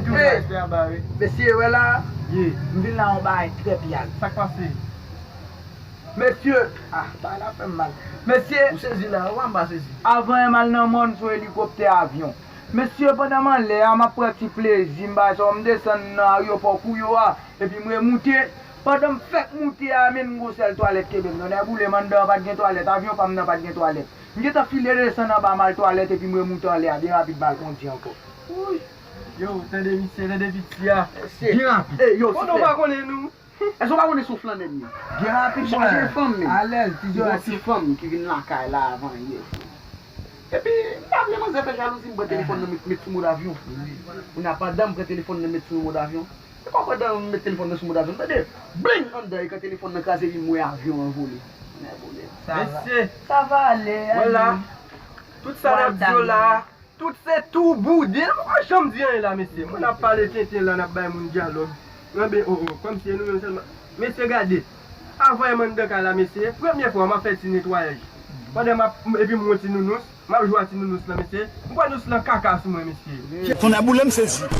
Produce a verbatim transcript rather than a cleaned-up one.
vin di w sa, respè anba, wi. Mesye, wè la, m vin la yon bagay trè pyal. Sa k pase? Mesye, ah, bagay la fè m mal. Mesye, ou sezi la, ou anba sezi. Avan m al nan mòn sou elikoptè, avyon. Mesye, pandan m anlè a, m ap pran ti plezi m, bagay sa yo, m desann nan aryopò Kouyo a, epi m remoute. Pandan m fèk moute a, menm gon sèl twalèt kenbe m nan. Nèboulem anndan an pa t gen twalèt, avyon pa m nan pa t gen twalèt. M gentan file desann anba m al twalèt epi m remoute anlè a byen rapid m al kondi ankò. Wouy! Yo, tande misye, tande piti a. Byen rapid. Konnen w pa konnen nou. Èske w pa konnen se yon flannè m ye? Byen rapid, bwè. Chaje fanm, men. Alèz, ti djòl. Gon ti fanm ki vin lakay la avan yè. Epi, m pa vle manzè fè jalouzi, m pran telefòn nan met, met sou mòd avyon. Kounye a pandan m pran telefòn nan met sou mòd avyon. Se pa pandan m met telefòn nan sou mòd avyon, tande. Bling! Anndan, ekan telefòn nan kraze, epi m wè avyon an vole. Nèboulem. Mesye, sa va ale, wè la. Tout sa n ap di yo la. Tout se tou bouden. Nou poko janm di anyen la, mesye. Moun ap pale tenten la, n ap bay moun dyalòg. Anben, o, o, kòmsi e nou menm sèlman. Mesye, gade. Avan m anndan kay la, mesye, premye fwa m ap fè ti netwayaj. Pandan m ap, epi m wè ti nounous, m ap jwe a ti nounous lan, mesye. M kwè nous lan kaka sou mwen, mesye. Tonnè boule m sezi.